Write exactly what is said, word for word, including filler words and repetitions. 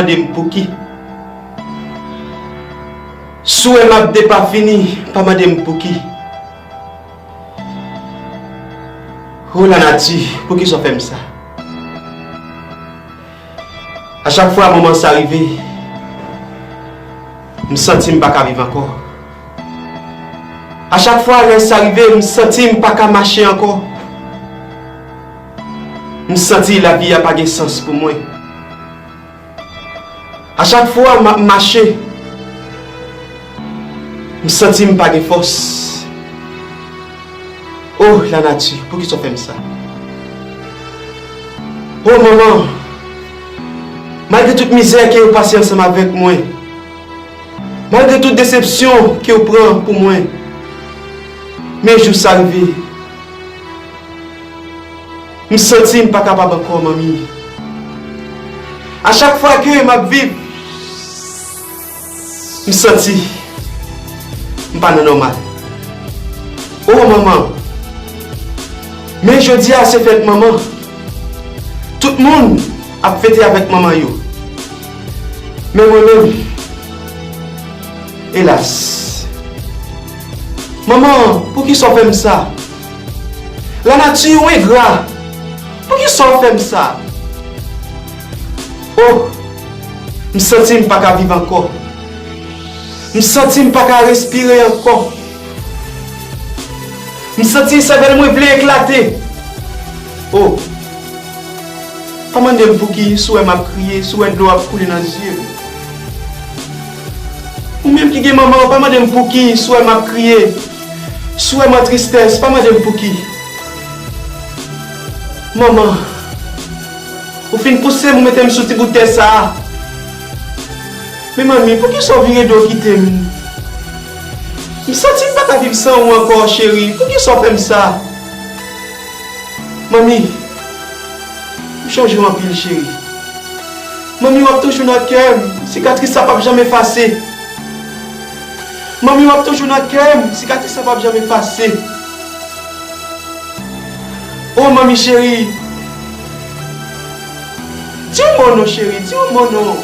Mande m pouki. Si w wè m ap depafini, pa mande m pouki. O lanati, poukisa w fè m sa? A chak fwa moman sa rive, m santi m pa ka viv ankò. A chak fwa lè sa rive, m santi m pa ka mache ankò. M santi lavi a pa gen sans pou mwen. A chak fwa m ap mache, m santi m pa gen fòs. O lanati, poukisa w fè m sa? O manman, malgre tout mizè ke w pase ansanm avèk mwen, malgre tout desepsyon ke w pran pou mwen, men jou sa rive. M santi m pa kapab ankò, manmi. A chak fwa ke m ap viv, m santi m pa nan nòmal. O manman, men jodi a se fèt manman. Tout moun ap fete avèk manman yo. Men mwen menm, elas. Manman, poukisa w fè m sa? Lanati, ou engra. Poukisa w fè m sa? O, m santi m pa ka viv ankò. M santi m pa ka respire ankò. M santi sèvèl mwen vle eklate. O, pa mande m pouki, si w wè m ap kriye, si w wè dlo ap koule nan zye m. Ou menm ki gen manman, pa mande m pouki, si w wè m ap kriye, si w wè m an tristès, pa mande m pouki. Manman, ou fin pouse m, ou mete m sou ti bout tè sa a. Men manmi, poukisa w vire do kite m? M santi m pa ka viv san ou ankò, cheri. Poukisa w fè m sa? Manmi, m chonje w anpil, cheri. Manmi, w ap toujou nan kè m. Sikatris sa p ap janm efase. Manmi, w ap toujou nan kè m. Sikatris sa p ap janm efase. O manmi cheri, di yon mo non, cheri, di yon mo non.